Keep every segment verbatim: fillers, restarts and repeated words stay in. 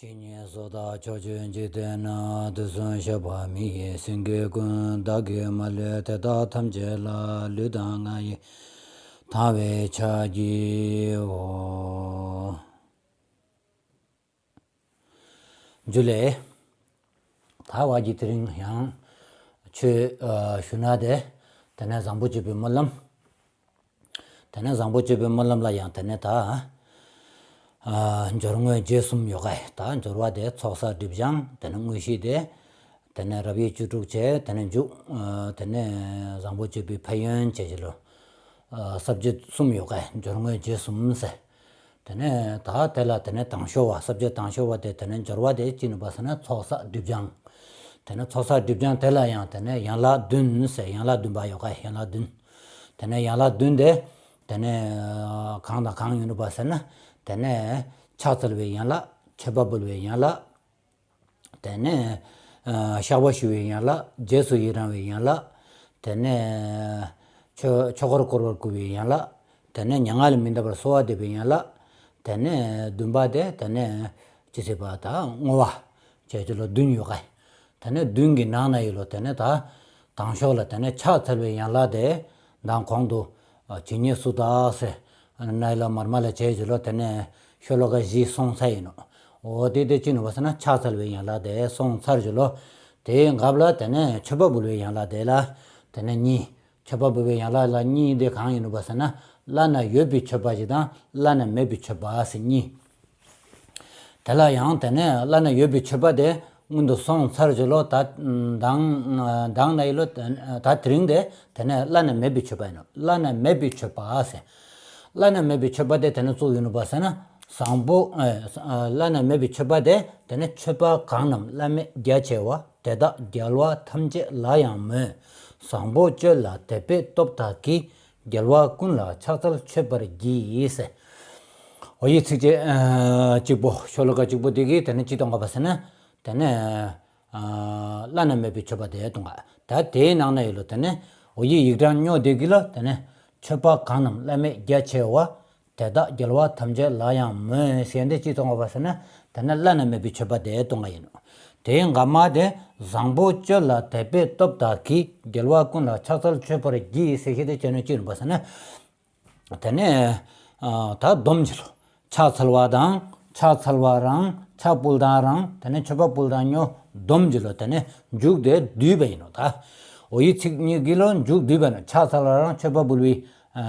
ཇི་སྙེད་སུ་དག་ཕྱོགས་བཅུའི་འཇིག་རྟེན་ན། དུས་གསུམ་གཤེགས་པ་མི་ཡི་སེང་གེ་ཀུན། བདག་གིས་མ་ལུས་དེ་དག་ཐམས་ཅད་ལ། ལུས་དང་ངག་ཡིད་དང་བས་ཕྱག་བགྱིའོ། ཇུ་ལེ། ད་བ་གི་དེ་རིང་ཡང་ཆོས་ཞུ་ན་དེ། དེ་ནས་བཟང་པོ་སྤྱོད་པའི་སྨོན་ལམ། དེ་ནས་བཟང་པོ་སྤྱོད་པའི་སྨོན་ལམ་ལ་ཡང་དེ་ནས་ད། ཨ་སྦྱོར་དངོས་རྗེས་གསུམ་ཡོད་ག་ཡ། ད་སྦྱོར་བ་དེ་ཚོགས་བསགས་སྒྲིབ་སྦྱང་དེ་ནས་དངོས་གཞི་དེ། དེ་ནས་རབ་དབྱེ་བཅུ་དྲུག་བྱས་དེ་ནས་མཇུག་ཨ་དེ་ནས་བཟང་པོ་སྤྱོད་པའི་ཕན་ཡོན་བྱས་ཀྱི་ལོ། ཨ་ས་བཅད་གསུམ་ཡོད་ག་ཡ། སྦྱོར་དངོས་རྗེས་གསུམ་ཟེར། དེ་ནས་ད་དེ་ལ་དེ་ནས་དང་ཤོས་བ་ས་བཅད་དང་ཤོས་བ་དེ་དེ་ནས་སྦྱོར་བ་དེ་ཅི་ནུས་པ་ཟེར་ན་ཚོགས་བསགས་སྒྲིབ་སྦྱང་། དེ་ནས་ཚོགས་བསགས་སྒྲིབ་སྦྱང་དེ་ལ་ཡང་དེ་ནས་ཡན་ལག་བདུན་ཟེར། ཡན་ལག་བདུན་པ་ཡོད་ག་ཡ། ཡན་ལག་བདུན། དེ་ནས་ཡན་ལག་བདུན་དེ་དེ་ནས་གང་དང་གང་ཡིན་ནུས་པ་ཟེར་ན། དེ་ནས་ཕྱག་འཚལ་བའི་ཡན་ལག་མཆོད་པ་འབུལ་བའི་ཡན་ལག་དེ་ནས་ཨ་བཤགས་པ་ཞུ་བའི་ཡན་ལག་རྗེས་སུ་ཡི་རང་བའི་ཡན་ལག་དེ་ནས་ཆོས་ཆོས་འཁོར་བསྐོར་བར་བསྐུལ་བའི་ཡན་ལག་དེ་ནས་མྱ་ངན་ལས་མི་འདའ་བར་གསོལ་བ་འདེབས་པའི་ཡན་ལག་དེ་ནས་བདུན་པ་དེ་དེ་ནས་ཅི་ཟེར་བ་ད་བསྔོ་བ་བྱས་ཀྱི་ལོ་བདུན་ཡོད་ག་ཡ། དེ་ནས་བདུན་གྱི་ནང་ན་ཡོད་ལོ། དེ་ནས་ད་དང་ཤོས་ལ་དེ་ནས་ཕྱག་འཚལ་བའི་ཡན་ལག་དེ་མདང་གོང་དུ་ཨ་ཇི་སྙེད་སུ་དག་ཟེར་ན་ཡི་ལ་མར་མ་ལ་བྱས་ཀྱི་ལོ། དེ་ནས་ཤོ་ལོ་ཀ་བཞི་སོང་ཚར་ཡིན་ནོ། འོ་དེ་དེ་ཅི་ནུས་པ་ཟེར་ན་ཕྱག་འཚལ་བའི་ཡན་ལག་དེ་སོང་ཚར་ཀྱི་ལོ། དེའི་འགབ་ལ་དེ་ནས་མཆོད་པ་འབུལ་བའི་ཡན་ལག་དེ་ལ་དེ་ནས་གཉིས། མཆོད་པ་འབུལ་བའི་ཡན་ལག་ལ་གཉིས་དེ་གང་ཡིན་ནུས་པ་ཟེར་ན། བླ་ན་ཡོད་པའི་མཆོད་པ་ཞིག་དང་བླ་ན་མེད་པའི་མཆོད་པ་ཟེར་གཉིས། དེ་ལ་ཡང་དེ་ནས་བླ་ན་ཡོད་པའི་མཆོད་པ་དེ་སྔོན་དུ་སོང་ཚར་ཀྱི་ལོ། ད་མདང་མདང་ན་ཡི་ལོ། ད་དེ་རིང་དེ་དེ་ནས་བླ་ན་མེད་པའི་མཆོད་པ་ཡིན་ནོ། བླ་ན་མེད་པའི་མཆོད་པ་ཟེར། བླ་ན་མེད་པའི་མཆོད་པ་དེ་དེ་ནས་གཙོ་ཡིན་ནུས་པ་ཟེར་ན། བཟང་པོ་ཨ་བླ་ན་མེད་པའི་མཆོད་པ་དེ་དེ་ནས་མཆོད་པ་གང་རྣམས་བླ་མེད་རྒྱ་ཆེ་བ། དེ་དག་རྒྱལ་བ་ཐམས་ཅད་ལ་ཡང་མོས། བཟང་པོ་སྤྱོད་ལ་དད་པའི་སྟོབས་དག་གིས། རྒྱལ་བ་ཀུན་ལ་ཕྱག་འཚལ་མཆོད་པར་བགྱི་ཟེར། འོ་ཡི་ཚིགས་བཅད་ཨ་གཅིག་པོ་ཤོ་ལོ་ཀ་གཅིག་པོ་དེ་གིས་དེ་ནས་ཅི་གཏོང་ག་བ་ཟེར་ན། དེ་ནས་ཨ་བླ་ན་མེད་པའི་མཆོད་པ་དེ་གཏོང་ག། ད་དེའི་ནང་ན་ཡོད་ལོ། དེ་ནས་འོ་ཡི་ཡིག་གྲངས་སྨྱོ་དེ་གི་ལོ། དེ་ནས་མཆོད་པ་གང་རྣམས་བླ་མེད་རྒྱ་ཆེ་བ། དེ་དག་རྒྱལ་བ་ཐམས་ཅད་ལ་ཡང་མོས་ཟེར་འདི་ཅི་གཏོང་ག་བ་ཟེར་ན། དེ་ནས་བླ་ན་མེད་པའི་མཆོད་པ་དེ་གཏོང་ག་ཡིན་ནོ། དེའི་འགབ་མ་དེ་བཟང་པོ་སྤྱོད་ལ་དད་པའི་སྟོབས་དག་གིས། རྒྱལ་བ་ཀུན་ལ་ཕྱག་འཚལ་མཆོད་པར་བགྱི་ཟེར་ཞེས་དེ་བྱས་ནས་ཅི་ཡིན་པ་ཟེར་ན། དེ་ནས་ཨ་ད་སྡོམ་གྱི་ལོ། ཕྱག་འཚལ་བ་དང་ཕྱག་འཚལ་བ་རང་ཕྱག་ཕུལ་དང་རང་དེ་ནས་མཆོད་པ་ཕུལ་དང་སྨྱོ་སྡོམ་གྱི་ལོ། དེ་ནས་མཇུག་དེ་བསྡུས་པ་ཡིན་ནོ། ད་འོ་ཡི་ཚིག་གཉིས་ཀྱི་ལོ་མཇུག་བསྡུས་པ་ཡིན་ནོ། ཕྱག་འཚལ་བ་རང་མཆོད་པ་ཕུལ་བའི་ཨ་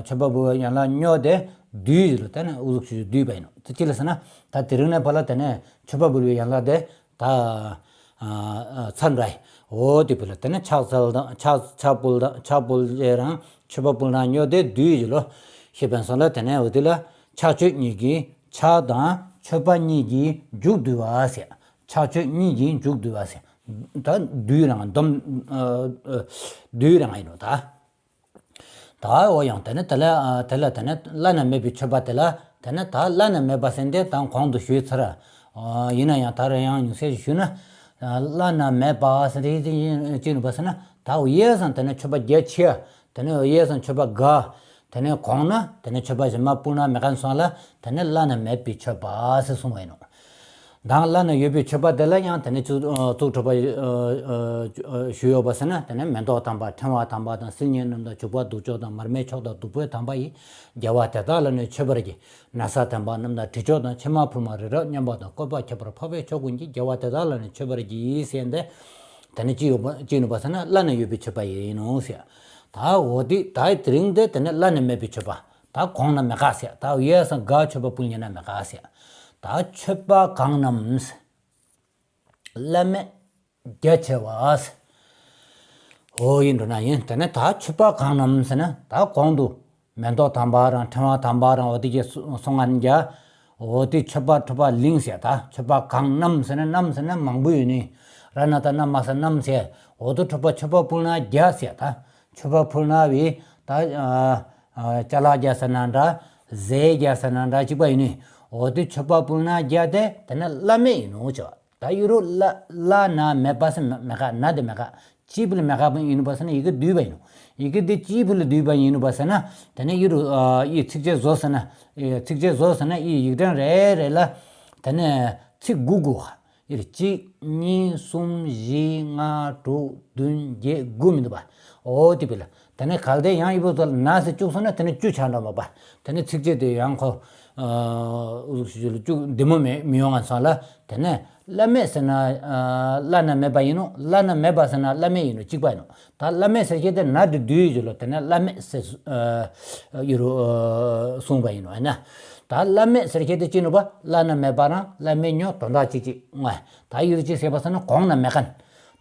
མཆོད་པ་ཕུལ་བའི་ཡན་ལག་སྨྱོ་དེ་བསྡུས་གྱི་ལོ། དེ་ནས་ཨུ་ཟུག་ཞུ་བསྡུས་པ་ཡིན་ནོ། དེ་ཅི་ལ་ཟེར་ན་ད་དེ་རིང་ནས་ཕར་ལ་དེ་ནས་མཆོད་པ་ཕུལ་བའི་ཡན་ལག་དེ་ད་ཨ་ཨ་ཚར་འདྲ་ཡི། འོ་དེ་ཕུལ་ལ་དེ་ནས་ཕྱག་འཚལ་དང་ཕྱག་ཕྱག་ཕུལ་དང་ཕྱག་ཕུལ་བྱས་རང་མཆོད་པ་ཕུལ་དང་སྨྱོ་དེ་བསྡུས་ཀྱི་ལོ། ཤེས་པ་སོང་ལ་དེ་ནས་འོ་དེ་ལ་ཕྱག་མཆོད་གཉིས་ཀྱིས་ཕྱག་དང་མཆོད་པ་གཉིས་ཀྱིས་མཇུག་བསྡུ་བ་ཟེར། ཕྱག་མཆོད་གཉིས་ཀྱིས་མཇུག་བསྡུ་བ་ཟེར། ད་བསྡུས་རང་སྡོམ་ཨ་ཨ་བསྡུས་རང་ཡིན་ནོ་ད། ད་འོ་ཡང་དེ་ནས་དེ་ལ་ཨ་དེ་ལ་དེ་ནས་བླ་ན་མེད་པའི་མཆོད་པ་དེ་ལ་དེ་ནས་ད་བླ་ན་མེད་པ་ཟེར་འདི་དང་གོང་དུ་ཞུས་ཚར། ཨ་ཡིན་ན་ཡང་ད་རེ་ཡང་ཉུང་ཤས་ཞུས་ན། ཨ་བླ་ན་མེད་པ་ཟེར་འདི་ཅི་ཡིན་པ་ཟེར་ན། ད་འོ་ཡས་སང་དེ་ནས་མཆོད་པ་རྒྱ་ཆེ། དེ་ནས་འོ་ཡས་སང་མཆོད་པ་དགའ། དེ་ནས་གོང་ན་དེ་ནས་མཆོད་པ་གཞན་མ་ཕུལ་ན་མེད་མཁན་སོང་ལ་དེ་ནས་བླ་ན་མེད་པའི་མཆོད་པ་ཟེར་གསུངས་པ་ཡིན་ནོ། དང་བླ་ན་ཡོད་པའི་མཆོད་པ་དེ་ལ་ཡང་དེ་ནས་ཚུ་ཨ་ཚུགས་གྲུབ་པ་ཨ་ཨ་ཞུས་ཡོད་པ་ཟེར་ན། དེ་ནས་མེ་ཏོག་དམ་པ་ཕྲེང་བ་དམ་པ་དང་། སིལ་སྙན་རྣམས་དང་བྱུག་པ་བདུག་སྤྱོད་དང་། མར་མེ་མཆོག་དང་བདུག་སྤོས་དམ་པ་ཡིས། རྒྱལ་བ་དེ་དག་ལ་ནི་མཆོད་པར་བགྱི། ན་བཟའ་དམ་པ་རྣམས་དང་དྲི་མཆོག་དང་། ཕྱེ་མ་ཕུར་མ་རི་རབ་མཉམ་པ་དང་། བཀོད་པ་ཁྱད་པར་འཕགས་པའི་མཆོག་ཀུན་གྱིས། རྒྱལ་བ་དེ་དག་ལ་ནི་མཆོད་པར་བགྱི་ཟེར་འདི། དེ་ནས་ཅི་ཡོད་པ་ཅི་ཡིན་པ་ཟེར་ན་བླ་ན་ཡོད་པའི་མཆོད་པ་ཡིན་ནོ་ཟེར། ད་འོ་དེ་ད་དེ་རིང་འདི་དེ་ནས་བླ་ན་མེད་པའི་མཆོད་པ། ད་གོང་ན་མེད་ག་ཟེར། ད་ཡས་སང་དགའ་མཆོད་པ་ཕུལ་ཉན་ན་མེད་ག་ཟེར། ད་མཆོད་པ་གང་རྣམས་བླ་མེད་རྒྱ་ཆེ་བ་ཟེར། འོ་ཡིན་འགྲོ་ན་ཡིན། དེ་ནས་ད་མཆོད་པ་གང་རྣམས་ཟེར་ན། ད་གོང་དུ་མེ་ཏོག་དམ་པ་རང་ཕྲེང་བ་དམ་པ་རང་འོ་དེ་གི་སོ་སོ་ང་འཇའ། འོ་དེ་མཆོད་པ་མཆོད་པ་ལིང་ཟེར། ད་མཆོད་པ་གང་རྣམས་ཟེར་ན་རྣམས་ཟེར་ན་མང་པོ་ཡོད་ནི། ར་ན་ད་ན་མ་ས་རྣམས་ཟེར། འོ་དེ་མཆོད་པ་མཆོད་པ་ཕུལ་ན་རྒྱ་ཟེར། ད་མཆོད་པ་ཕུལ་ན་བའི་ད་ཨ་ཨ་ཅ་ལག་རྒྱ་ཟེར་ན་འདྲ། ཟས་རྒྱ་ཟེར་ན་འདྲ་གཅིག་པ་ཡིན་ནི། འོ་དེ་མཆོད་པ་ཕུལ་ན་རྒྱ་དེ་དེ་ནས་བླ་མེད་ཡིན་ནོ་ཅེས་པ། ད་ཡུ་རུ་བླ་བླ་ན་མེད་པ་ཟེར་མེད་མེད་ག་ན་དེ་མེད་ག་ཅི་ཕུལ་མེད་ག་པ་ཡིན་ནུས་པ་ཟེར་ན་ཡི་གེ་བསྡུས་པ་ཡིན་ནོ། ཡི་གེ་དེ་ཅི་ཕུལ་བསྡུས་པ་ཡིན་ནུས་པ་ཟེར་ན། དེ་ནས་ཡུ་རུ་ཨ་ཡི་ཚིགས་བཅད་བཟོ་ཟེར་ན། ཨེ་ཚིགས་བཅད་བཟོ་ཟེར་ན་ཡི་ཡིག་ཕྲེང་རེ་རེ་ལ་དེ་ནས་ ཚིག་དགུ་དགུ་བ། ཡིར་གཅིག་གཉིས་གསུམ་བཞི་ལྔ་དྲུག་བདུན་བརྒྱད་དགུ་མི་འདུག་པ། འོ་དེ་བི་ལ། དེ་ནས་གལ་ཏེ་ཡང་ཡི་བོ་ཚོ་ལ་ན་ཟེར་བཅུག་སོང་ན་དེ་ནས་བཅུ་ཆགས་འགྲོ་མ་པ། དེ་ནས་ཚིགས་བཅད་དེ་ཡང་ཁོ། ཨ་ཨུ་ཟུག་ཞུ་ལ་བཅུག་བདེ་མོ་མེད་མི་ཡོང་ང་སོང་ལ། དེ་ནས་བླ་མེད་ཟེར་ན་ཨ་བླ་ན་མེད་པ་ཡིན་ནོ། བླ་ན་མེད་པ་ཟེར་ན་བླ་མེད་ཡིན་ནོ་གཅིག་པ་ཡིན་ནོ། ད་བླ་མེད་ཟེར་ཁྱེད་དེ་ན་དེ་བསྡུས་ཡོད་ལོ། དེ་ནས་བླ་མེད་ཟེར་ཨ་ཡོད་རུ་ཨ་གསུངས་པ་ཡིན་ནོ། ཨ་ན་ད་བླ་མེད་ཟེར་ཁྱེད་དེ་ཅི་ནོ་པ། བླ་ན་མེད་པ་རང་བླ་མེད་ཉོ་དོན་དག་གཅིག་གཅིག་ང་། ད་ཡོད་ཅི་ཟེར་བ་ཟེར་ན་གོང་ན་མེད་མཁན།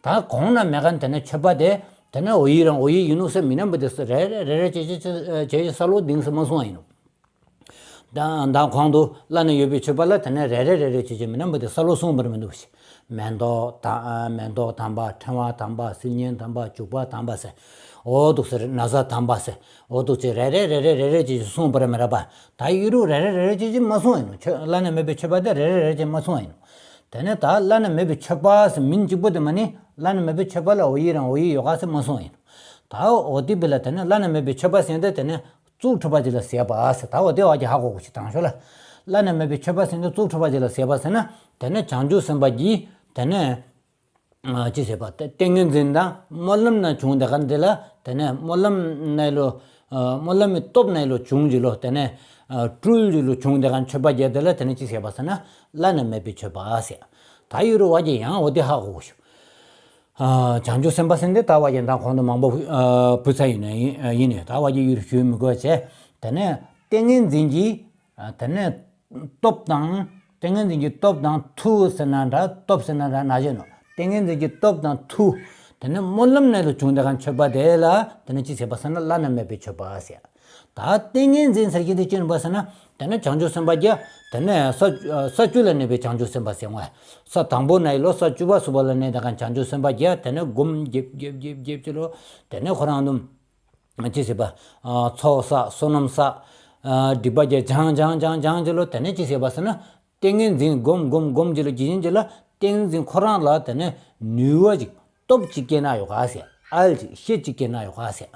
ད་གོང་ན་མེད་མཁན་དེ་ནས་མཆོད་པ་དེ། དེ་ནས་འོ་ཡི་རང་འོ་ཡི་ཡིན་ནོ་ཟེར་མི་རྣམས་པོ་དེ་རེ་རེ་རེ་རེ་བྱས་བྱས་བྱས་བྱས་བྱས་ས་ལོ་ལྡིང་ཟེར་མ་གསུངས་ཡིན་ནོ། ད་ད་གོང་དུ་བླ་ན་ཡོད་པའི་མཆོད་པ་ལ་དེ་ནས་རེ་རེ་རེ་རེ་བྱས་བྱས་མི་རྣམས་པོ་དེ་ས་ལོ་གསུངས་པར་མི་འདུག་ཞེས། མེ་ཏོག་དང་མེ་ཏོག་དམ་པ། ཕྲེང་བ་དམ་པ། སིལ་སྙན་དམ་པ། བྱུག་པ་དམ་པ་ཟེར། འོ་འདུག་ཟེར། ན་བཟའ་དམ་པ་ཟེར། འོ་འདུག་ཟེར་རེ་རེ་རེ་རེ་རེ་རེ་བྱས་བྱས་གསུངས་པར་མི་ར་པ། ད་ཡི་རུ་རེ་རེ་རེ་རེ་བྱས་བྱས་མ་གསུངས་ཡིན་ནོ། མཆོད་བླ་ན་མེད་པའི་མཆོད་པ་དེ་རེ་རེ་རེ་རེ་བྱས་མ་གསུངས་ཡིན་ནོ། དེ་ནས་ད་བླ་ན་མེད་པའི་མཆོད་པ་ཟེར་མིང་གཅིག་པོ་དེ་མ་ནི་བླ་ན་མེད་པའི་མཆོད་པ་ལ་འོ་ཡི་རང་འོ་ཡི་ཡོད་ག་ཟེར་མ་གསུངས་ཡིན། ད་འོ་དེ་བི་ལ་དེ་ནས་བླ་ན་མེད་པའི་མཆོད་པ་ཟེར་དེ་དེ་ནས་གཙུག་གྲུབ་པ་ཅིག་ལ་ཟེར་བ་ཟེར། ད་འོ་དེ་བ་ཅིག་ཧ་གོ་དགོས་ཤིག་དང་ཤོ་ལ། བླ་ན་མེད་པའི་མཆོད་པ་ཟེར་དེ་གཙུག་གྲུབ་པ་ཅིག་ལ་ཟེར་བ་ཟེར་ན། དེ་ནས་བྱང་ཆུབ་སེམས་དཔའ་གྱིས་དེ་ནས་ཅི་ཟེར་བ། ཏིང་ངེ་འཛིན་དང་སྨོན་ལམ་ན་བྱུང་དེ་ག་འདི་ལ་དེ་ནས་སྨོན་ལམ་ནས་ལོ། སྨོན་ལམ་མི་སྟོབས་ནས་ལོ་བྱུང་གི་ལོ། དེ་ནས་སྤྲུལ་གྱི་ལོ་བྱུང་དེ་ག་མཆོད་པ་རྒྱག་དེ་ལ་དེ་ནས་ཅི་ཟེར་བ་ཟེར་ན་བླ་ན་མེད་པའི་མཆོད་པ་ཟེར། ད་ཡོད་རུ་བ་ཅིག་ཡང་འོ་དེ་ཧ་གོ་དགོས་ཤོག་བྱང་ཆུབ་སེམས་དཔའ་ཟེར་དེ་ད་བ་ཅིག་ད་གོང་དུ་མང་པོ་ཕུལ་ཚར་ཡིན་ནས་ཡིན་ནས། ད་བ་ཅིག་ཡོད་རུ་ཞུ་མི་དགོས་བྱས། དེ་ནས་ཏིང་ངེ་འཛིན་གྱིས་དེ་ནས་སྟོབས་དང་། ཏིང་ངེ་འཛིན་གྱི་སྟོབས་དང་མཐུ་ཟེར་ན་འདྲ། སྟོབས་ཟེར་ན་འདྲ་ན་བཞིན་ནོ། ཏིང་ངེ་འཛིན་གྱི་སྟོབས་དང་མཐུ། དེ་ནས་སྨོན་ལམ་ནས་ལོ་བྱུང་དེ་ག་མཆོད་པ་དེ་ལ་དེ་ནས་ཅི་ཟེར་བ་ཟེར་ན་བླ་ན་མེད་པའི་མཆོད་པ་ཟེར། ད་ཏིང་ངེ་འཛིན་ཟེར་གྱི་དེ་ཅི་ནི་བ་ཟེར་ན། དེ་ནས་བྱང་ཆུབ་སེམས་དཔའ་རྒྱ། དེ་ནས་ས་ས་བཅུ་ལ་གནས་པའི་བྱང་ཆུབ་སེམས་དཔའ་ཟེར་བ། ས་དང་པོ་ནས་ལོ་ས་བཅུ་པ་སུ་བ་ལ་གནས་དེ་ག་བྱང་ཆུབ་སེམས་དཔའ་རྒྱ། དེ་ནས་སྒོམ་རྒྱབ་རྒྱབ་རྒྱབ་རྒྱབ་ཅི་ལོ། དེ་ནས་ཁོ་རང་དུ། ཅི་ཟེར་བ། ཚོགས་བསགས། བསོད་ནམས་བསགས། སྒྲིབ་པ་རྒྱ་སྦྱང་སྦྱང་སྦྱང་སྦྱང་ཅི་ལོ། དེ་ནས་ཅི་ཟེར་བ་ཟེར་ན། ཏིང་ངེ་འཛིན་སྒོམ་སྒོམ་སྒོམ་ཅི་ལོ། ཇི་བཞིན་ཅི་ལ་ཏིང་ངེ་འཛིན་ཁོ་རང་ལ་དེ་ནས་ནུས་པ་ཅིག་སྟོབས་ཅིག་སྐྱེ་ན་ཡོད་ག་ཟེར། ཨལ་ཅིག་ཤེད་ཅིག་སྐྱེ་ན་ཡོད་ག་ཟེར།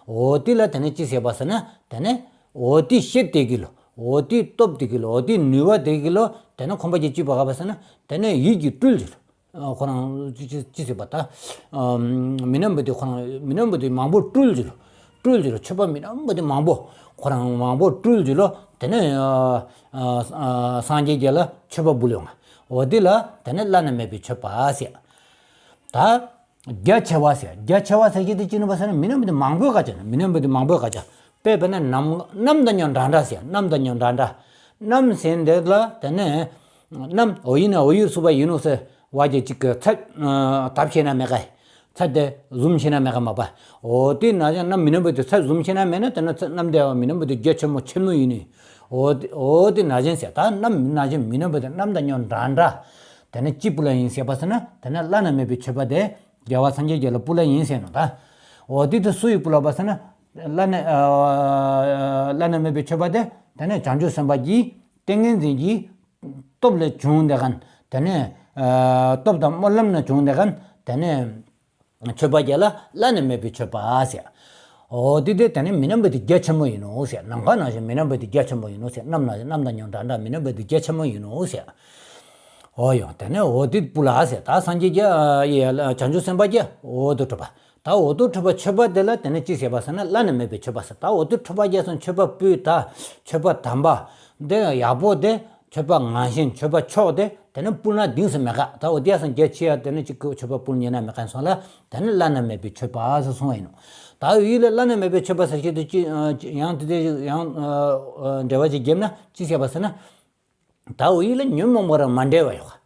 འོ་དེ་ལ་དེ་ནས་ཅི་ཟེར་བ་ཟེར་ན། དེ་ནས་འོ་དེ་ཤེད་དེ་གི་ལོ། འོ་དེ་སྟོབས་དེ་གི་ལོ། འོ་དེ་ནུས་པ་དེ་གི་ལོ། དེ་ནས་ཁོམ་པ་ཅིག་ཅི་བ་ག་བ་ཟེར་ན། དེ་ནས་ཡིད་ཀྱི་སྤྲུལ་ཅི་ལོ། ཁོ་རང་ཅི་ཅི་ཅི་ཟེར་བ་ད། མི་རྣམས་པོ་དེ་ཁོ་རང་མི་རྣམས་པོ་དེ་མང་པོ་སྤྲུལ་ཅི་ལོ། སྤྲུལ་ཅི་ལོ། མཆོད་པ་མི་རྣམས་པོ་དེ་མང་པོ། ཁོ་རང་མང་པོ་སྤྲུལ་ཅི་ལོ། དེ་ནས་སངས་རྒྱས་རྒྱ་ལ་མཆོད་པ་འབུལ་ཡོང་ང་། འོ་དེ་ལ་དེ་ནས་བླ་ན་མེད་པའི་མཆོད་པ་ཟེར། ད་རྒྱ་ཆེ་བ་ཟེར། རྒྱ་ཆེ་བ་ཟེར་གྱི་དེ་ཅི་ནི་བ་ཟེར་ན་མི་རྣམས་པོ་དེ་མང་པོའི་ཀ་ཆ་ན། མི་རྣམས་པོ་དེ་མང་པོའི་ཀ་ཆ། དཔེ་དཔེར་ན་གནམ་གནམ་དང་ཉོ་འདྲ་འདྲ་ཟེར། གནམ་དང་ཉོ་འདྲ་འདྲ། གནམ་ཟེར་འདི་ལ་དེ་ནས། གནམ་འོ་ཡིན་ན་འོ་ཡིན་སུ་བ་ཡིན་ནོ་ཟེར་བ་ཅིག་གཅིག་གི་ཚད་བཏབ་ཤེས་ན་མེད་ག། ཚད་དེ་བཟུམ་ཤེས་ན་མེད་ག་མ་པ། འོ་དེ་ན་ཅང་གནམ་མི་རྣམས་པོ་དེ་ཚད་བཟུམ་ཤེས་ན་མེད་ན་དེ་ན་ཚད་གནམ་དེ་བ་མི་རྣམས་པོ་དེ་རྒྱ་ཆེན་མོ་ཆེན་མོ་ཡིན་ནི། འོ་དེ་འོ་དེ་ན་ཅང་ཟེར། ད་གནམ་ན་ཅང་མི་རྣམས་པོ་དེ་གནམ་དང་ཉོ་འདྲ་འདྲ། དེ་ནས་ཅི་སྤུ་ལ་ཡིན་ཟེར་བ་ཟེར་ན། དེ་ནས་བླ་ན་མེད་པའི་མཆོད་པ་དེ་རྒྱལ་བ་སངས་རྒྱས་རྒྱ་ལ་སྤུ་ལ་ཡིན་ཟེར་ནོ་ད། འོ་དེ་དེ་སུ་ཡི་སྤུ་ལ་བ་ཟེར་ན། བླ་ན་བླ་ན་མེད་པའི་མཆོད་པ་དེ་དེ་ནས་བྱང་ཆུབ་སེམས་དཔའ་གྱིས་ཏིང་ངེ་འཛིན་གྱི་སྟོབས་ལས་བྱུང་དེ་ག་དེ་ནས་སྟོབས་དང་སྨོན་ལམ་ནས་བྱུང་དེ་ག་དེ་ནས་མཆོད་པ་རྒྱ་ལ་བླ་ན་མེད་པའི་མཆོད་པ་ཟེར། འོ་དེ་དེ་དེ་ནས་མི་རྣམས་པོ་དེ་རྒྱ་ཆེན་མོ་ཡིན་ནོ་ཟེར། ནམ་མཁའ་ནང་བཞིན་མི་རྣམས་པོ་དེ་རྒྱ་ཆེན་མོ་ཡིན་ནོ་ཟེར། གནམ་ནང་བཞིན་གནམ་དང་ཉོ་འདྲ་འདྲ་མི་རྣམས་པོ་དེ་རྒྱ་ཆེན་མོ་ཡིན་ནོ་ཟེར། འོ་ཡོང་དེ་ནས་འོ་དེ་སྤུ་ལ་ཟེར། ད་སངས་རྒྱས་རྒྱ་ཡི་བྱང་ཆུབ་སེམས་དཔའ་རྒྱ་འོ་དེ་གྲུབ་པ། ད་འོ་དེ་གྲུབ་པ་མཆོད་པ་དེ་ལ་དེ་ནས་ཅི་ཟེར་བ་ཟེར་ན་བླ་ན་མེད་པའི་མཆོད་པ་ཟེར། ད་འོ་དེ་གྲུབ་པ་རྒྱ་སོང་མཆོད་པ་སྤུས་དག་མཆོད་པ་དམ་པ་དེ་ཡག་པོ་དེ། མཆོད་པ་ངར་ཞིང་མཆོད་པ་མཆོག་དེ་དེ་ནས་སྤུར་ན་གདེང་ས་མེད་ག། ད་འོ་དེ་ཡ་སང་རྒྱ་ཆེ་ཡ་དེ་ནས་ཅིག་གི་མཆོད་པ་སྤུར་ཉན་ན་མེད་ག་སོང་ལ། དེ་ནས་བླ་ན་མེད་པའི་མཆོད་པ་ཟེར་གསུངས་པ་ཡིན་ནོ། ད་འོ་ཡིད་ལ་བླ་ན་མེད་པའི་མཆོད་པ་ཟེར་ཅི་དེ་ཅི་ཡང་དེ་དེ་ཡང་འགྲེལ་བ་ཅིག་བརྒྱབ་ན་ཅི་ཟེར་བ་ཟེར་ན། ད་འོ་ཡིད་ལ་ཉོན་མོངས་པ་རང་མ་འདྲེས་པ་ཡོད་ག།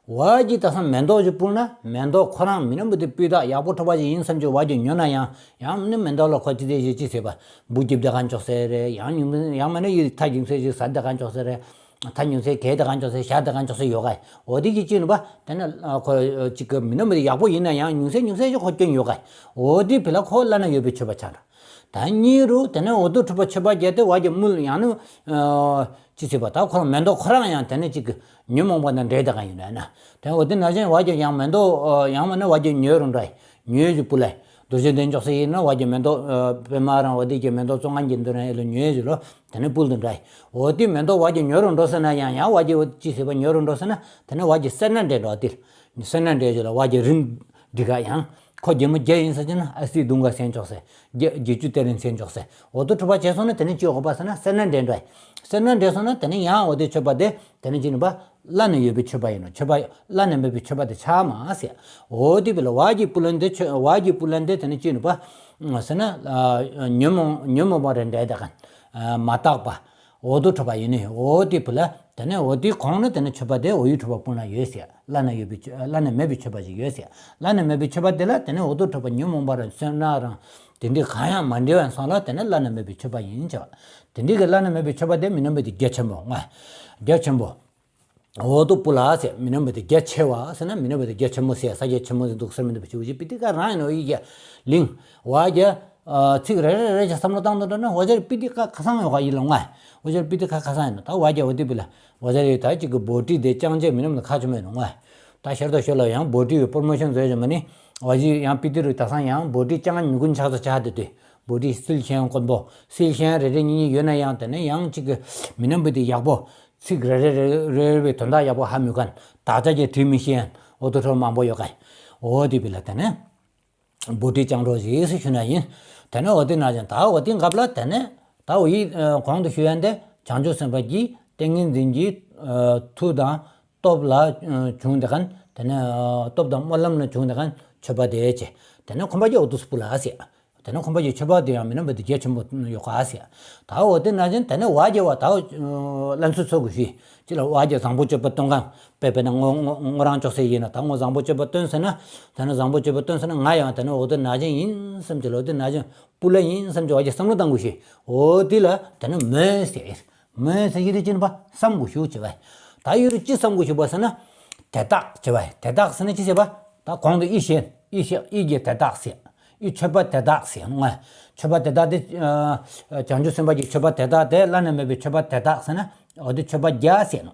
བ་ཅིག་ད་སང་མེ་ཏོག་ཅིག་སྤུར་ན་མེ་ཏོག་ཁོ་རང་མི་རྣམས་པོ་དེ་སྤུས་དག་ཡག་པོ་གྲུབ་པ་ཅིག་ཡིན་བསམ་གྱི་བ་ཅིག་ཉོ་ན་ཡང་ཡང་ནི་མེ་ཏོག་ལ་ཁོ་ཅི་དེ་ཅི་ཅི་ཟེར་བ་འབུ་རྒྱབ་དེ་ག་འཇོག་ཟེར་རེད། ཡང་ཉུང་ཡང་མིན་ན་ཡིད་ཐག་ཉུང་ཟེར་ཅིག་ཟ་དེ་ག་འཇོག་ཟེར་རེད། ཐག་ཉུང་ཟེར་གས་དེ་ག་འཇོག་ཟེར་ཞག་དེ་ག་འཇོག་ཟེར་ཡོད་ག། འོ་དེ་གི་ཅི་ནི་བ་དེ་ནས་ཁོ་ཅིག་གི་མི་རྣམས་པོ་དེ་ཡག་པོ་ཡིན་ན་ཡང་ཉུང་ཟེར་ཉུང་ཟེར་ཅིག་ཁོ་སྐྱོན་ཡོད་ག། འོ་དེ་བི་ལ་ཁོ་བླ་ན་ཡོད་པའི་མཆོད་པ་ཆགས་འགྲོ། ད་གཉིས་རུ་དེ་ནས་འོ་དེ་གྲུབ་པ་མཆོད་པ་རྒྱ་དེ་བ་ཅིག་དམུལ་ཡང་ནི། ཅི་ཟེར་བ་ད་ཁོ་རང་མེ་ཏོག་ཁོ་རང་ཡང་དེ་ནས་ཅིག་གི་ཉོན་མོངས་པ་དང་འདྲེས་དེ་ག་ཡིན་ན་ན། དེ་འོ་དེ་ན་ཅང་བ་ཅིག་ཡང་མེ་ཏོག་ཡང་མིན་ན་བ་ཅིག་ཉོས་རུང་འདྲ། ཉོས་ཅིག་སྤུ་ལ། རྡོ་རྗེ་གདན་ཅོག་ས་ཡིན་ན་བ་གི་མེ་ཏོག་པདྨ་རང་བ་དེ་གི་མེ་ཏོག་བཙོང་མཁན་གྱི་འདུག་ན་ཨེ་ལོ་ཉོས་ཟེར་ལོ། དེ་ནས་ཕུལ་དུ་འདྲ་ཡི། འོ་དེ་མེ་ཏོག་བ་གི་ཉོ་རུ་འགྲོ་ཟེར་ན་ཡང་ཡང་བ་གི་ཅི་ཟེར་བ་ཉོ་རུ་འགྲོ་ཟེར་ན་དེ་ནས་བ་གི་སེར་སྣ་འདྲེ་འགྲོ་དེ། སེར་སྣ་འདྲེ་ཟེར་ལ་བ་གི་རིན་འདི་ག་ཡང་། ཁོ་རྒྱལ་མོ་བརྒྱ་ཡིན་ཟེར་གྱི་ན་ཨ་སི་དུང་ག་སེན་ཅོག་སེ། བརྒྱ་བརྒྱད་ཅུ་སྟེ་རིན་སེན་ཅོག་སེ། འོ་དོ་གྲུབ་པ་བྱས་སོང་ན་དེ་ནས་ཅི་ཡོད་པ་ཟེར་ན་སེར་སྣ་འདྲེ་འགྲོ་ཡི། སེར་སྣ་འདྲེ་སོང་ན་དེ་ནས་ཡང་འོ་དེ་མཆོད་པ་དེ་དེ་ནས་ཅི་ནི་པ། བླ་ན་ཡོད་པའི་མཆོད་པ་ཡིན་ནོ། མཆོད་པ་བླ་ན་མེད་པའི་མཆོད་པ་དེ་ཆགས་མ་ཟེར། འོ་དེ་བི་ལ་བ་གི་པུ་ལན་དེ་མཆོད་བ་གི་པུ་ལན་དེ་དེ་ནས་ཅི་ནི་པ། ཟེར་ན་ཉོན་མོངས་ཉོན་མོངས་པ་རེ་འདྲ་དེ་ག་མ་དག་པ། འོ་དོ་གྲུབ་པ་ཡིན་ནི། འོ་དེ་བི་ལ་དེ་ནས་འོ་དེ་གོང་ན་དེ་ནས་མཆོད་པ་དེ་འོ་ཡི་གྲུབ་པ་པུ་ལན་ཡོད་ཟེར། བླ་ན་ཡོད་པའི་བླ་ན་མེད་པའི་མཆོད་པ་ཞིག་ཡོད་ཟེར། བླ་ན་མེད་པའི་མཆོད་པ་དེ་ལ་དེ་ནས་འོ་དོ་གྲུབ་པ་ཉོན་མོངས་པ་རང་སེར་སྣ་རང་དེ་འདྲའི་གང་ཡང་མ་འདྲེས་པའི་སོང་ལ་དེ་ནས་བླ་ན་མེད་པའི་མཆོད་པ་ཡིན་ཟེར་བ། དེ་འདྲའི་གི་བླ་ན་མེད་པའི་མཆོད་པ་དེ་མི་ནོན་པ་དེ་རྒྱ་ཆེན་པོ་ང་། རྒྱ་ཆེན་པོ། འོ་དོ་པུ་ལ་ཟེར། མི་ནོན་པ་དེ་རྒྱ་ཆེ་བ་ཟེར་ན་མི་ནོན་པ་དེ་རྒྱ་ཆེན་མོ་ཟེར། ས་རྒྱ་ཆེན་མོ་ཟེར་འདུག་ཟེར་མི་འདུག་པ་ཞིག་པི་ཏི་ཀ་རང་ཡིན་ནོ་ཡི་རྒྱ་ལིང་བ་རྒྱ། ཚིག་རེ་རེ་རེ་བྱ་བསམ་བློ་བཏང་དུ་འགྲོ་ན་འོ་ཅར་པི་ཏི་ཀ་ཁ་སང་ཡོད་ག་ཡིན་ལ་ང་། འོ་ཅར་པི་ཏི་ཀ་ཁ་སང་ཡིན་ནོ། ད་བ་རྒྱ་འོ་དེ་བི་ལ་འོ་ཅར་ཡོད། ད་ཅིག་གི་བོ་ཏི་དེ་ཅང་ཅེ་མི་ནོན་པ་ཁ་ཆུ་མེད་ནོ་ང་། ད་ཤར་དོ་ཤོ་ལ་ཡང་བོ་ཏི་ཡོད་པོར་མོ་ཤོན་བཟོས་ཅེ་མ་ནི། འོ་ཅི་ཡང་པི་ཏི་རུ་ད་སང་ཡང་བོ་ཏི་ཅང་མི་ཀུན་ཆགས་སུ་ཆགས་དེ་དུས་བོ་ཏི་སིལ་ཤན་དཀོན་པོ་སིལ་ཤན་རེ་རེ་གཉིས་གཉིས་ཡོད་ན་ཡང་དེ་ནས་ཡང་ཅིག་གི་མི་ནོན་པ་དེ་ཡག་པོ། ཚིག་རེ་རེ་རེ་རེ་བའི་དོན་དག་ཡག་པོ་ཧ་མི་གོ་མཁན། དག་ཆ་ཅིག་བྲིས་མི་ཤེས་མཁན། འོ་དོ་གྲུབ་མང་པོ་ཡོད་ག་འོ་དེ་བི་ལ་དེ་ནས་བོ་ཏི་ཅང་རོ་ཞེས་སུ་ཞུ་ན་ཡིན། དེ་ནས་འོ་དེ་ན་ཅང་ད་འོ་དེ་འགབ་ལ་དེ་ནས་ད་འོ་ཡི་གོང་དུ་ཞུ་ཡན་དེ་བྱང་ཆུབ་སེམས་དཔའ་གི་ཏིང་ངེ་འཛིན་གྱི་མཐུ་དང་སྟོབས་ལ་བྱུང་དེ་ག་དེ་ནས་སྟོབས་དང་སྨོན་ལམ་ལ་བྱུང་དེ་ག་མཆོད་པ་དེ་བྱས། དེ་ནས་ཁོམ་པ་ཅིག་འོ་དོ་སུ་པུ་ལ་ཟེར། དེ་ནས་ཁོམ་པ་ཅིག་མཆོད་པ་དེ་ཡང་མི་ནོན་པ་དེ་རྒྱ་ཆེན་པོ་ཡོད་ག་ཟེར། ད་འོ་དེ་ན་ཅང་དེ་ནས་བ་རྒྱ་བ་ད་ལན་ཚུ་ཚོ་གུ་ཤི་ཅི་ལ་བ་རྒྱ་བཟང་པོ་སྤྱོད་པ་སྟོན་ག་དཔེ་དཔེར་ན་ངོ་ངོ་ངོ་རང་ཅོག་སེ་ཡིན་ན་ད་ངོ་བཟང་པོ་སྤྱོད་པ་སྟོན་ཟེར་ན། དེ་ནས་བཟང་པོ་སྤྱོད་པ་སྟོན་ཟེར་ན་ང་ཡང་དེ་ནས་འོ་དེ་ན་ཅང་ཡིན་བསམ་ཅི་ལ་འོ་དེ་ན་ཅང་པུ་ལ་ཡིན་བསམ་ཅི་བ་རྒྱ་བསམ་བློ་བཏང་གུ་ཤི། འོ་དེ་ལ་དེ་ནས་མོས་ཟེར། མོས་ཟེར་གྱི་དེ་ཅི་ནི་པ་བསམ་དགོས་ཤུགས་བྱེད་པ། ད་ཡོད་རུ་ཅི་བསམ་དགོས་ཤུགས་པ་ཟེར་ན། དེ་དག་བྱེད་པ། དེ་དག་ཟེར་ན་ཅི་བྱེད་པ། ད་གོང་དུ་ཡི་ཤེས་ཡི་ཤེས་ཡི་གེ་དེ་དག་ཟེར། ཡི་མཆོད་པ་དེ་དག་ཟེར་ནོ་ང་། མཆོད་པ་དེ་དག་དེ་བྱང་ཆུབ་སེམས་དཔའ་གི་མཆོད་པ་དེ་དག་དེ་བླ་ན་མེད་པའི་མཆོད་པ་དེ་དག་ཟེར་ན་འོ་དེ་མཆོད་པ་བརྒྱ་ཟེར་ནོ།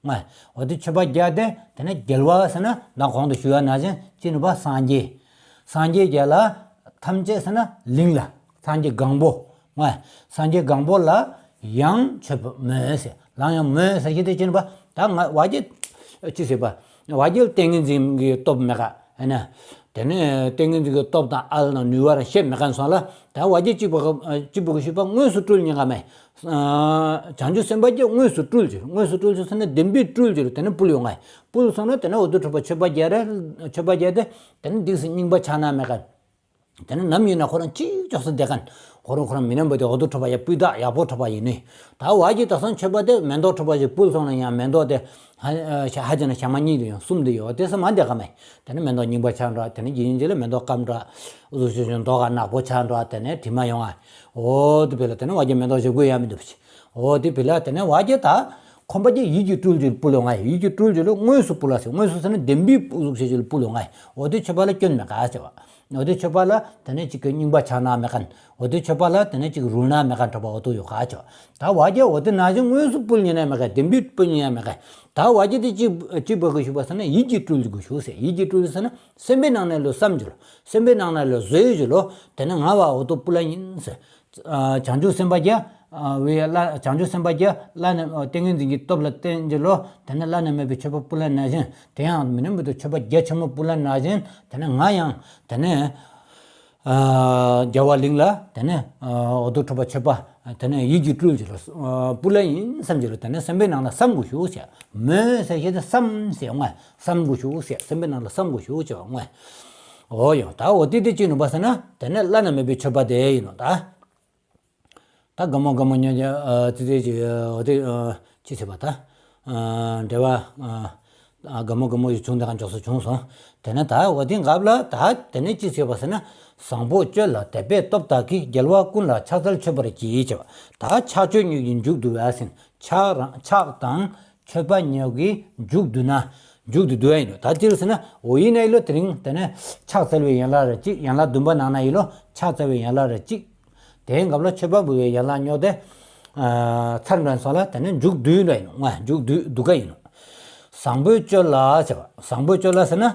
ང་། འོ་དེ་མཆོད་པ་བརྒྱ་དེ་དེ་ནས་རྒྱལ་བ་ཟེར་ན་ད་གོང་དུ་ཞུ་བ་ན་ཅང་ཅི་ནི་པ་སངས་རྒྱས། སངས་རྒྱས་བརྒྱ་ལ་ཐམས་ཅད་ཟེར་ན་ལིང་ལ། སངས་རྒྱས་གང་པོ། ང་། སངས་རྒྱས་གང་པོ་ལ་ཡང་མཆོད་པ་མོས་ཟེར། ལ་ཡང་མོས་ཟེར་གྱི་དེ་ཅི་ནི་པ། ད་ང་བ་རྒྱ་ཅི་ཟེར་བ། བ་རྒྱ་ལ་ཏིང་ངེ་འཛིན་གྱི་སྟོབས་མེད་ག་ཨེ་ན། དེ་ནས་ཏིང་ངེ་འཛིན་གྱི་སྟོབས་དང་ཨ་ལ་ནང་ནུས་པ་རང་ཤེས་མེད་ག་སོང་ལ། ད་བ་རྒྱ་གཅིག་པོ་གཅིག་པོ་གི་ཤུགས་པ་དངོས་སུ་སྤྲུལ་ཉན་ག་མེད། བྱང་ཆུབ་སེམས་དཔའ་གྱིས་དངོས་སུ་སྤྲུལ་གྱི། དངོས་སུ་སྤྲུལ་གྱི་ཟེར་ན་བདེན་པའི་སྤྲུལ་གྱི། དེ་ནས་ཕུལ་ཡོང་ང་། ཕུལ་སོང་ན་དེ་ནས་འོ་དོ་གྲུབ་པ་མཆོད་པ་བརྒྱ་རེ་མཆོད་པ་བརྒྱ་དེ་དེ་ནས་འདུག་སེ་རྙིང་པ་ཆགས་ན་མེད་ག་དེ་ནས་ནམ་ཡིན་ན་ཁོ་རང་གཅིག་ཅོག་སེ་བསྡད་མཁན། ཁོ་རང་ཁོ་རང་མི་ནོན་པ་དེ་འོ་དོ་གྲུབ་པ་ཡ་སྤུས་དག་ཡག་པོ་གྲུབ་པ་ཡིན་ནི། ད་བ་རྒྱ་ད་སང་མཆོད་པ་དེ་མེ་ཏོག་གྲུབ་པ་ཞིག་ཕུལ་སོང་ན་ཡང་མེ་ཏོག་དེ་ཧ་ཧ་ཅང་ན་ཞག་མ་གཉིས་དུ་ཡང་གསུམ་དུ་ཡོད་དེ་ས་མ་བསྡད་ག་མེད། དེ་ནས་མེ་ཏོག་རྙིང་པ་ཆགས་འགྲོ། དེ་ནས་རྗེས་ཡིན་རྗེས་ལ་མེ་ཏོག་སྐམ་འགྲོ། འུ་ཚོ་ཞུ་ཞུ་མདོག་ཁ་ནག་པོ་ཆགས་འགྲོ། དེ་ནས་དྲི་མ་ཡོང་ང་། འོ་དེ་བས་ལ་དེ་ནས་བ་རྒྱ་མེ་ཏོག་བཞེས་དགོས་ཡ་མི་འདུག་པ་ཅི། འོ་དེ་བས་ལ་དེ་ནས་བ་རྒྱ་ད་ཁོམ་པ་ཅིག་ཡིད་ཀྱིས་སྤྲུལ་གྱི་ཕུལ་ཡོང་ང་། ཡིད་ཀྱིས་སྤྲུལ་གྱི་ལོ་དངོས་སུ་ཕུལ་ལ་ཟེར། དངོས་སུ་ཟེར་ན་བདེན་པའི་ཕུལ་ཟུག་བྱེད་ཀྱི་ལོ་ཕུལ་ཡོང་ང་། འོ་དེ་མཆོད་པ་ལ་སྐྱོན་མེད་ག་ཟེར་བ། འོ་དེ་མཆོད་པ་ལ་དེ་ནས་ཅིག་གི་རྙིང་པ་ཆགས་ན་མེད་མཁན། འོ་དེ་མཆོད་པ་ལ་དེ་ནས་ཅིག་རུལ་ན་མེད་མཁན་གྲུབ་པ་འོ་དོ་ཡོད་ག་ཅོ། ད་བ་རྒྱ་འོ་དེ་ན་ཅང་དངོས་སུ་ཕུལ་ཉན་ན་མེད་ག་བདེན་པའི་ཕུལ་ཉན་ན་མེད་ག་ད་བ་རྒྱ་དེ་ཅི་ཅི་བ་གི་ཤུགས་པ་ཟེར་ན་ཡིད་ཀྱིས་སྤྲུལ་གྱི་ཤུགས་ཟེར། ཡིད་ཀྱིས་སྤྲུལ་ཟེར་ན་སེམས་པའི་ནང་ན་ལོ་བསམ་གྱི་ལོ། སེམས་པའི་ནང་ན་ལོ་བཟོས་ཀྱི་ལོ། དེ་ནས་ང་བ་འོ་དོ་ཕུལ་ལ་ཡིན་ཟེར། བྱང་ཆུབ་སེམས་དཔའ་རྒྱ། བའི་བླ་བྱང་ཆུབ་སེམས་དཔའ་རྒྱ་བླ་ན་ཏིང་ངེ་འཛིན་གྱི་སྟོབས་ལ་བརྟེན་གྱི་ལོ། དེ་ནས་བླ་ན་མེད་པའི་མཆོད་པ་ཕུལ་ལ་ན་བཞིན། དེ་ཡང་མི་ནོན་པའི་དུ་མཆོད་པ་རྒྱ་ཆེན་མོ་ཕུལ་ལ་ན་བཞིན། དེ་ནས་ང་ཡང་དེ་ནས་རྒྱལ་བ་གླིང་ལ་དེ་ནས་འོ་དོ་གྲུབ་པ་མཆོད་པ་དེ་ནས་ཡིད་ཀྱིས་སྤྲུལ་གྱི་ལོ། ཕུལ་ལ་ཡིན་བསམ་གྱི་ལོ། དེ་ནས་སེམས་པའི་ནང་ན་བསམ་དགོས་ཤུགས་བྱས། མོས་ཟེར་ཤེས་ཏེ་བསམ་ཟེར་ཡོང་ང་། བསམ་དགོས་ཤུགས་བྱས། སེམས་པའི་ནང་ལ་བསམ་དགོས་ཤུགས་བྱས་ཡོང་ང་། འོ་ཡང་ད་འོ་དེ་དེ་ཅི་ནུས་པ་ཟེར་ན་དེ་ནས་བླ་ན་མེད་པའི་མཆོད་པ་དེ་ཡིན་ནོ་ད། ད་དགའ་མོ་དགའ་མོ་ཉོ་ཉོ་ཙི་ཙི་ཅི་འོ་དེ་ཅི་ཟེར་བ་ད། འབྲེལ་བ་དགའ་མོ་དགའ་མོ་ཡི་བྱུང་དེ་ག་མགྱོགས་སུ་བྱུང་སོང་། དེ་ནས་ད་འོ་དེ་འགབ་ལ་ད་དེ་ནས་ཅི་ཟེར་བ་ཟེར་ན་བཟང་པོ་སྤྱོད་ལ་དད་པའི་སྟོབས་དག་གིས་རྒྱལ་བ་ཀུན་ལ་ཕྱག་འཚལ་མཆོད་པར་བགྱི་བྱ་བ། ད་ཕྱག་མཆོད་ཉོ་གི་མཇུག་བསྡུ་བ་ཟིན། ཕྱག་རང་ཕྱག་དང་མཆོད་པ་ཉོ་གི་མཇུག་བསྡུ་ན། མཇུག་ཏུ་བསྡུ་བ་ཡིན་ནོ། ད་ཅི་རུ་ཟེར་ན་འོ་ཡིན་ན་ཡིན་ལོ། དེ་རིང་དེ་ནས་ཕྱག་འཚལ་བའི་ཡན་ལག་རེ་གཅིག་ཡན་ལག་བདུན་པ་ནང་ན་ཡིན་ལོ། ཕྱག་འཚལ་བའི་ཡན་ལག་རེ་གཅིག་དེའི་འགབ་ལ་མཆོད་པ་འབུལ་བའི་ཡན་ལག་ཉོ་སྟེ། ཚར་འགྲན་སོང་ལ་དེ་ནས་མཇུག་བསྡུ་ཡིན་ལ་ཡིན་ནོ། ང་མཇུག་བསྡུ་བསྡུ་ག་ཡིན་ནོ། བཟང་པོའི་སྤྱོད་ལ་བྱ་བ། བཟང་པོའི་སྤྱོད་ལ་ཟེར་ན།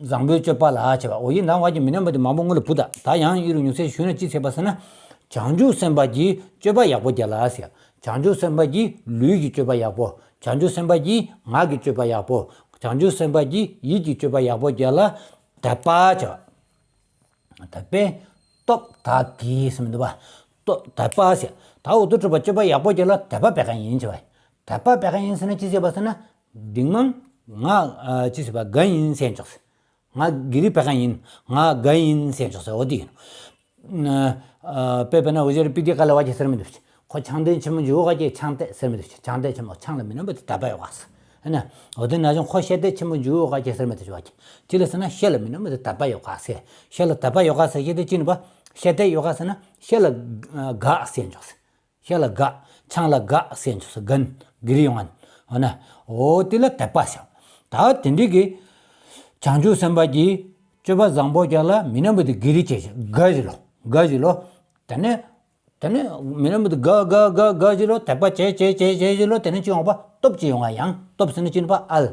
བཟང་པོའི་སྤྱོད་པ་ལ་བྱེད་པ། འོ་ཡིན་ན་བ་ཀྱི་མི་རྣམ་པ་དེ་མང་པོ་སྔོན་ལ་བུ་ད་ད་ཡང་ཡིན་རུང་ཉུང་ཚད་ཞུས་ན་ཅི་ཟེར་བ་ཟེར་ན། བྱང་ཆུབ་སེམས་དཔའ་གྱིས་སྤྱོད་པ་ཡག་པོ་རྒྱལ་ལ་ཟེར། བྱང་ཆུབ་སེམས་དཔའ་གྱིས་ལུས་ཀྱི་སྤྱོད་པ་ཡག་པོ། བྱང་ཆུབ་སེམས་དཔའ་གྱིས་ངག་གི་སྤྱོད་པ་ཡག་པོ། བྱང་ཆུབ་སེམས་དཔའ་གྱིས་ཡིད་ཀྱི་སྤྱོད་པ་ཡག་པོ་རྒྱལ་ལ། དད་པ་བྱ། དད་པས་སྟོབས་དག་གིས་ཟེར་མི་འདུག་བ། སྟོབས་དད་པ་ཟེར། ད་འོ་དོ་གྲུབ་པ་སྤྱོད་པ་ཡག་པོ་རྒྱལ་ལ་དད་པ་བད་ག་ཡིན་ཟེར་བ། དད་པ་བད་ག་ཡིན་ཟེར་ན་ཅི་ཟེར་བ་ཟེར་ན། འདིང་མང་ང་ཅི་ཟེར་བ་ག་ཡིན་ཟེར་ཆོག་ཟེར། ང་གི་རི་བད་ག་ཡིན། ང་ག་ཡིན་ཟེར་ཆོག་ཟེར། འོ་དེ་ཡིན། དཔེ་དཔེར་ན་འུ་ཅག་རི་པི་ཏི་ཀ་ལ་བ་ཅི་ཟེར་མི་འདུག་ཁོ་ཆང་སྟེང་ཆེན་མོ་འཇུག་ག་ཅེ་ཆང་སྟེ་ཟེར་མི་འདུག་ཆང་སྟེ་ཆེན་མོ་ཆང་ལ་མི་རྣམ་པ་དེ་དད་པ་ཡོད་ག་ཟེར། ཧེ་ན། འོ་དེ་ན་ཅང་ཁོ་ཤེད་སྟེ་ཆེན་མོ་འཇུག་ག་ཅེ་ཟེར་མི་འདུག་བ་ཅེ། ཅི་ལ་ཟེར་ན་ཤེད་ལ་མི་རྣམ་པ་དེ་དད་པ་ཡོད་ག་ཟེར། ཤེད་ལ་དད་པ་ཡོད་ག་ཟེར་ཤེད་དེ་ཅི་ནི་བ། ཤེད་དེ་ཡོད་ག་ཟེར་ན་ཤེད་ལ་དགའ་ཟེར་འཇོག་ཟེར། ཤེད་ལ་དགའ། ཆང་ལ་དགའ་ཟེར་འཇོག་ཟེར། གན་གི་རི་ཡོང་ཨན། འོ་ན། འོ་དེ་ལ་དད་པ་ཟེར། ད་དེ་འདྲི་གི་བྱང་ཆུབ་སེམས་དཔའ་གྱིས་སྤྱོད་པ་བཟང་པོ་རྒྱལ་ལ་མི་རྣམ་པ་དེ་གི་རི་བྱེད་ཅེ་དགའ་ཞིག་ལོ། དགའ་ཞིག་ལོ། དེ་ནས། དེ་ནས་མི་རྣམ་པ་དེ་དགའ་དགའ་དགའ་དགའ་ཞིག་ལོ། དད་པ་བྱེད་བྱེད་བྱེད་བྱེད་ཞིག་ལོ། དེ་ནས་ཅི་ཡོང་བ་སྟོབས་ཅི་ཡོང་ང་ཡང་སྟོབས་ཟེར་ན་ཅི་ནི་བ་ཨལ།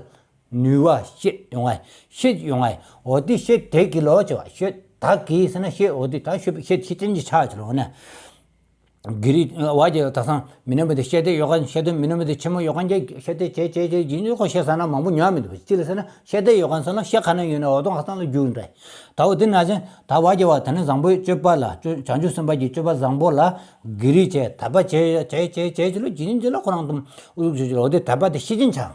ནུས་པ་ཤེད་ཡོང་ང་ཤེད་ཡོང་ང་འོ་དེ་ཤེད་དེ་གི་ལོ་བྱེད་བ་ཤེད་དག་གི་ཟེར་ན་ཤེད་འོ་དེ་ད་ཤེད་ཤེད་ཤེད་ཅན་གྱི་ཆ་ཆེ་ལོ་ན། གི་རི་བ་ཅེ་ད་སང་མི་རྣམ་པ་དེ་ཤེད་དེ་ཡོད་ག་ཤེད་དེ་མི་རྣམ་པ་དེ་ཆེན་མོ་ཡོད་ག་ཅེ་ཤེད་དེ་བྱེད་བྱེད་བྱེད་ཡིན་ཅི་ཁོ་ཤེད་ཟ་ན་མང་པོ་ཉོ་མི་འདུག་ཅི་ལ་ཟེར་ན། ཤེད་དེ་ཡོད་ག་ཟེར་ན་ཤེད་ག་ན་ཡོད་ན་འོ་དོ་ང་སང་ལ་རྒྱུག་འདྲ། ད་འོ་དེ་ན་ཅན་ད་བ་ཅེ་བ་དེ་ནི་བཟང་པོའི་སྤྱོད་པ་ལ་སྤྱོད་བྱང་ཆུབ་སེམས་དཔའ་གྱི་སྤྱོད་པ་བཟང་པོ་ལ་གི་རི་བྱེད་དད་པ་བྱེད་བྱེད་བྱེད་བྱེད་ཅི་ལོ་ཇི་ནི་ཇི་ལ་ཁོ་རང་དུ་ཨུ་ཟུག་ཅི་ལོ་འོ་དེ་དད་པ་དེ་ཤེད་ཅན་ཆགས།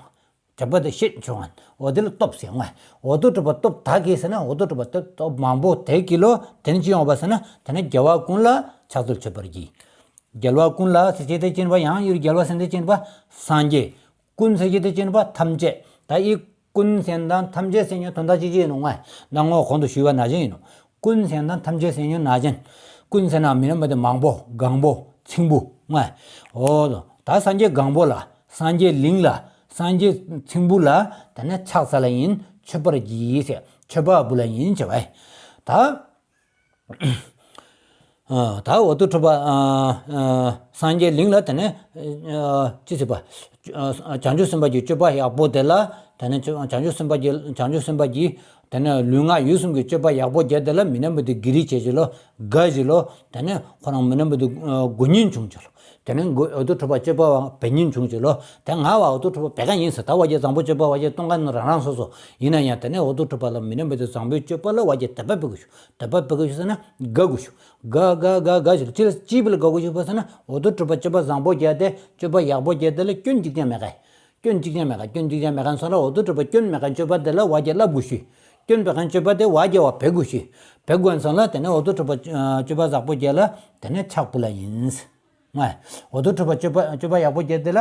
དད་པ་དེ་ཤེད་ཆུང་ཨན། འོ་དེ་ལ་སྟོབས་ཟེར་ང་། འོ་དོ་གྲུབ་པ་སྟོབས་དག་གི་ཟེར་ན་འོ་དོ་གྲུབ་པ་སྟོབས་སྟོབས་མང་པོ་དེ་གི་ལོ་དེ་ནི་ཅི་ཡོང་བ་ཟེར་ན་དེ་ནི་རྒྱལ་བ་ཀུན་ལ་ཕྱག་འཚལ་མཆོད་པར་བགྱི། རྒྱལ་བ་ཀུན་ལ་ཟེར་ཅེ་དེ་ཅི་ནི་བ་ཡང་ཡུལ་རྒྱལ་བ་ཟེར་དེ་ཅི་ནི་བ་སངས་རྒྱས། ཀུན་ཟེར་ཅེ་དེ་ཅི་ནི་བ་ཐམས་ཅད། ད་ཨི་ཀུན་ཟེར་དང་ཐམས་ཅད་ཟེར་ཉོ་དོན་དག་ཅི་ཅི་ཡིན་ནོ་ང་། ད་ངོ་གོང་དུ་ཞུས་པ་ན་ཅན་ཡིན་ནོ། ཀུན་ཟེར་དང་ཐམས་ཅད་ཟེར་ཉོ་ན་ཅན། ཀུན་ཟེར་ན་མི་རྣམ་པ་དེ་མང་པོ་གང་པོ་ཚིང་པོ་ང་། འོ་ད་སངས་རྒྱས་གང་པོ་ལ་སངས་རྒྱས་གླིང་ལ་སངས་རྒྱས་ཚིང་པོ་ལ་དེ་ནས་ཕྱག་འཚལ་ལ་ཡིན་མཆོད་པར་བགྱི་ཟེར་མཆོད་པ་འབུལ་ལ་ཡིན་བྱེད་བ། ད། ད་འོ་དོ་གྲུབ་པ་སངས་རྒྱས་གླིང་ལ་དེ་ནས་ཅི་ཟེར་བ། བྱང་ཆུབ་སེམས་དཔའ་གྱི་སྤྱོད་པ་ཡག་པོ་དེ་ལ་དེ་ནས་བྱང་ཆུབ་སེམས་དཔའ་གྱི་བྱང་ཆུབ་སེམས་དཔའ་གྱི་དེ་ནས་ལུས་ངག་ཡིད་གསུམ་གྱི་སྤྱོད་པ་ཡག་པོ་རྒྱས་དེ་ལ་མི་རྣམ་པ་དེ་གི་རི་བྱེད་ཅི་ལོ་དགའ་ཅི་ལོ། དེ་ནས་ཁོ་རང་མི་རྣམ་པ་དེ་མགུ་ཉིན་བྱུང་ཅི་ལོ། དེ་ནས་མགུ་འོ་དོ་གྲུབ་པ་སྤྱོད་པ་བ་བེ་ཉིན་བྱུང་ཅི་ལོ། དེ་ང་བ་འོ་དོ་གྲུབ་པ་བད་ག་ཡིན་ཟེར་ད་བ་ཅེ་བཟང་པོ་སྤྱོད་པ་བ་ཅེ་གཏོང་ག་ནི་རང་རང་སོ་སོ་ཡིན་ན་ཡང་དེ་ནས་འོ་དོ་གྲུབ་པ་ལ་མི་རྣམ་པ་དེ་བཟང་པོའི་སྤྱོད་པ་ལ་བ་ཅེ་དད་པ་འབད་དགོས་ཤུ། དད་པ་འབད་དགོས་ཤུ་ཟེར་ན་དགའ་དགོས་ཤུ། དགའ་དགའ་དགའ་དགའ་ཞིག་ཅི་ལ་ཅི་བི་ལ་དགའ་དགོས་ཤུ་བ་ཟེར་ན་འོ་དོ་གྲུབ་པ་སྤྱོད་པ་བཟང་པོ་རྒྱས་ཏེ་སྤྱོད་པ་ཡག་པོ་རྒྱས་ཏེ་ལ་སྐྱོན་གཅིག་ཀྱང་མེད་ག་སྐྱོན་གཅིག་ཀྱང་མེད་ག་སྐྱོན་གཅིག་ཀྱང་མེད་ག་སོང་ལ་འོ་དོ་གྲུབ་པ་སྐྱོན་མེད་ག་སྤྱོད་པ་དེ་ལ་བ་ཅེ་བསླབ་དགོས་ཤུ། སྐྱོན་མེད་ག་སྤྱོད་པ་དེ་བ་ཅེ་བ་འབད་དགོས་ཤུ། འབད་དགོས་སོང་ལ་དེ་ནས་འོ་དོ་གྲུབ་པ་སྤྱོད་པ་བཟང་པོ་རྒྱས་ལ་དེ་ནས་ཕྱག་ཕུལ་ལ་ཡིན། ང་། འོ་དོ་གྲུབ་པ་སྤྱོད་པ་སྤྱོད་པ་ཡག་པོ་རྒྱས་དེ་ལ།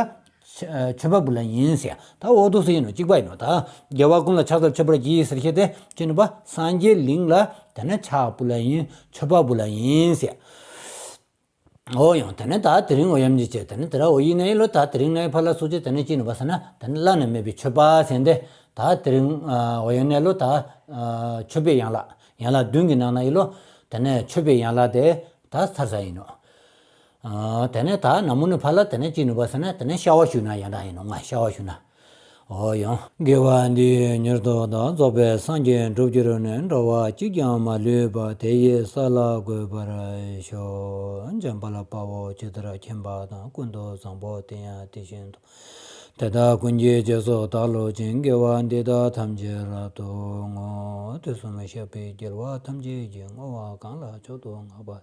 མཆོད་པ་འབུལ་ལ་ཡིན་ཟེར། ད་འོ་དོ་སུ་ཡིན་ནོ་གཅིག་པ་ཡིན་ནོ་ད། རྒྱལ་བ་ཀུན་ལ་ཕྱག་འཚལ་མཆོད་པར་བགྱི་ཟེར་ཁྱེད་དེ་ཅི་ནི་བ་སངས་རྒྱས་གླིང་ལ་དེ་ནས་ཕྱག་འབུལ་ལ་ཡིན་མཆོད་པ་འབུལ་ལ་ཡིན་ཟེར། འོ་ཡང་དེ་ནས་ད་དེ་རིང་འོ་ཡམ་གྱི་ཆེ་དེ་ནས་དེ་ར་འོ་ཡིན་ནའི་ལོ་ད་དེ་རིང་ནའི་ཕ་ལ་སུ་ཅི་དེ་ནས་ཅི་ནི་བ་ཟེར་ན་དེ་ནས་བླ་ན་མེད་པའི་མཆོད་པ་ཟེར་འདི་ད་དེ་རིང་འོ་ཡོན་ནའི་ལོ་ད་མཆོད་པའི་ཡན་ལག་ཡན་ལག་བདུན་གྱི་ནང་ན་ཡིན་ལོ། དེ་ནས་མཆོད་པའི་ཡན་ལག་དེ་ད་ཚར་ས་ཡིན་ནོ། དེ་ནས་ད་ན་མོ་ནི་ཕ་ལ་དེ་ནས་ཅི་ནི་བ་ཟེར་ན་དེ་ནས་ཤ་བ་ཞུ་ན་ཡང་དག་ཡིན་ནོ་ང་ཤ་བ་ཞུ་ན། འོ་ཡང་། དགེ་བ་འདི་ཡིས་མྱུར་དུ་བདག་རྫོགས་པའི་སངས་རྒྱས་འགྲུབ་གྱུར་ནས། འགྲོ་བ་གཅིག་ཀྱང་མ་ལུས་པ། དེ་ཡི་ས་ལ་འགོད་པར་ཤོག་འཇམ་དཔལ་དཔའ་བོས་ཇི་ལྟར་མཁྱེན་པ་དང་། ཀུན་ཏུ་བཟང་པོ་དེ་ཡང་དེ་བཞིན་དུ། དེ་དག་ཀུན་གྱི་རྗེས་སུ་བདག་སློབ་ཅིང་། དགེ་བ་འདི་དག་ཐམས་ཅད་རབ་ཏུ་བསྔོ། དུས་གསུམ་གཤེགས་པའི་རྒྱལ་བ་ཐམས་ཅད་ཀྱིས། བསྔོ་བ་གང་ལ་མཆོག་ཏུ་བསྔགས་པ་དེས།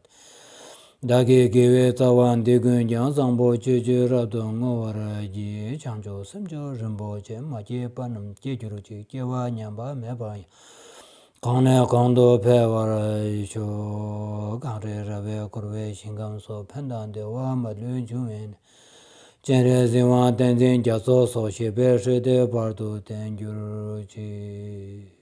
བདག་གི་དགེ་བའི་རྩ་བ་འདི་ཀུན་ཀྱང་། བཟང་པོ་སྤྱོད་ཕྱིར་རབ་ཏུ་བསྔོ་བར་བགྱི། བྱང་ཆུབ་སེམས་མཆོག་རིན་པོ་ཆེ། མ་སྐྱེས་པ་རྣམས་སྐྱེ་གྱུར་ཅིག་སྐྱེས་པ་ཉམས་པ་མེད་པ་ཡང་། གོང་ནས་གོང་དུ་འཕེལ་བར་ཤོག་གངས་རི་ར་བས་བསྐོར་བའི་ཞིང་ཁམས་སུ། ཕན་དང་བདེ་བ་མ་ལུས་འབྱུང་བའི་གནས། སྤྱན་རས་གཟིགས་དབང་བསྟན་འཛིན་རྒྱ་མཚོ་སོགས། གཤེགས་པའི་སྲས་དེ་བར་དུ་བརྟན་གྱུར་ཅིག